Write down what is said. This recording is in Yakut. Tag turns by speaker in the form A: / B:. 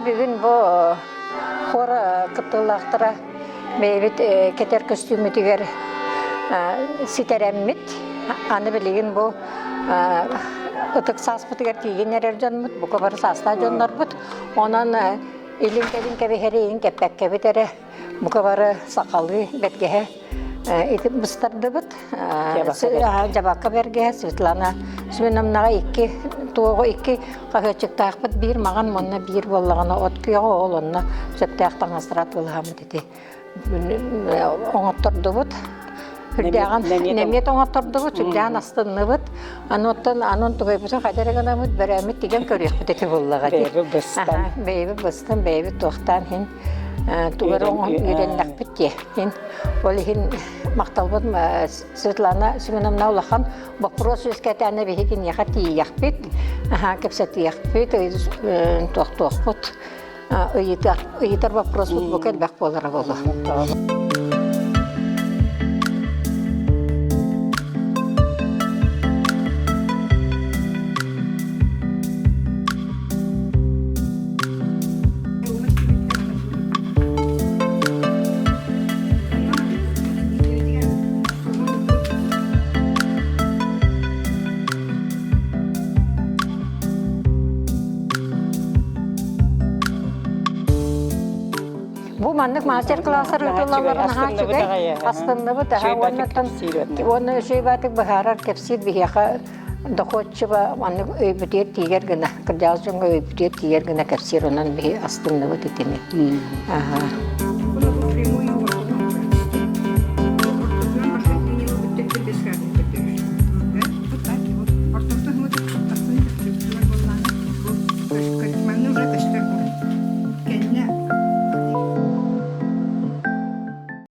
A: бүгүн бу хор кыттыылаахтара бэйэбит кэтэр көстүүммүтүгэр ситэрэммит. Аны билигин бу ытык сааспытыгар тиийэн эрэр дьонмут, бука бары саастаах дьоннорбут. Онон илин-кэлин кэбиһэри иһин кэппэккэбит эрэ бука бары сахалыы бэргэһэ ити быстардыбыт. Дьабакка бэргэһэ Светлана Семеновнаҕа икки туоҕу икки хаһыаччыктаахпыт биир маҕан уонна биир буоллаҕына от күөҕэ ол онно сөптөөх таҥастара атыылаһаммыт ити оҥоттордубут. Үрдээҕин нэмиэт оҥоттордубут, сүрдээҕин астынныбыт. Аны оттон анын тугайбытын хайда эрэ гынаммыт, бөрөөммүт тигэн көрүөхпүт ити буллаҕа дии.
B: Бэйэбит быстан.
A: Бэйэбит быстан, бэйэбит туохтаан иһин тугу эрэ үөрэннэхпит дии. Иһин ол иһин махталбыт Светлана Семеновна улахан боппуруос үөскэтээнэ биһи киниэхэ тиийиэхпит, кэпсэтиэхпит, туохтуохпут. Ыйытар, ыйытар вопроспут бу элбэх буолара буолуо. Бу маннык мастер-класстар ыытыллаллара наһаа үчүгэй. Астынныбыт аһа уоннаттан уонна үчүгэй баатык быһаарар кэпсиир биһиэхэ доходчуба маннык өйбүтүгэр тиийэр гына кырдьаҕас дьоҥҥо өйбүтүгэр тиийэр гына кэпсиир онон биһи астынныбыт итини. Аха.